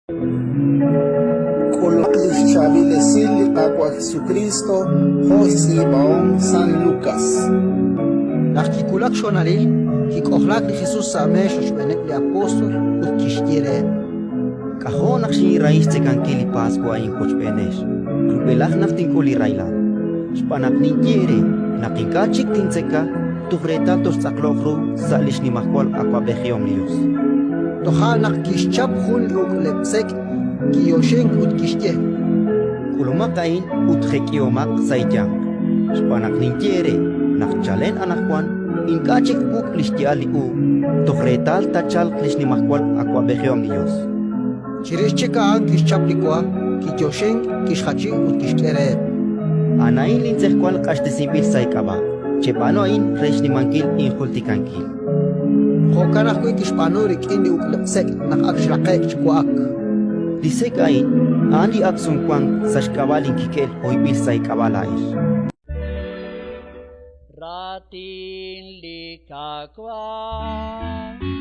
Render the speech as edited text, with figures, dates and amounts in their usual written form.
K'ulumaq li xchaab'il esil li Qaawa' Jesukriist jo' xtz'iib'ahom San Lukas. Naq kiwulak xhonalil, kik'ojlaak li Jesus sa' meex rochb'eeneb' li apóstol ut kixye reheb'. K'ajo' naq xinrahi xtzekankil li Paswa a'in wochb'eenex, rub'elaj naq tink'ul li rahilal. Xb'aan naq ninye eere naq ink'a' chik tintzeka toj reetal toxtz'aqloq ru sa' li xnimajwal awab'ejihom li Yos. Toja' naq kixchap jun li uk'leb' sek', kiyoxink ut kixye. K'ulumaq a'in ut jek'ihomaq sa' eeyanq, xb'aan naq ninye eere naq chalen anaqwan ink'a' chik twuk' li xya'al li uub' toj reetal taachalq li xnimajwal awab'ejihom li Yos. Chirix chik a'an kixchap li wa, kiyoxink, kixjachi ut kixk'e reheb'. A'an a'in lintz'ejwal q'axtesinb'il sa' eek'ab'a'. Cheb'aanu a'in re xnimankil injultikankil. Jo'kan ajwi' kixb'aanu rik'in li uk'leb' sek' naq ak xraqe'k chi wa'ak. Li sek' a'in, a'an li ak' sumwank sa' xk'ab'a' linkik'el hoyb'il sa' eek'ab'a' laa'ex. Raatin li Qaawa'.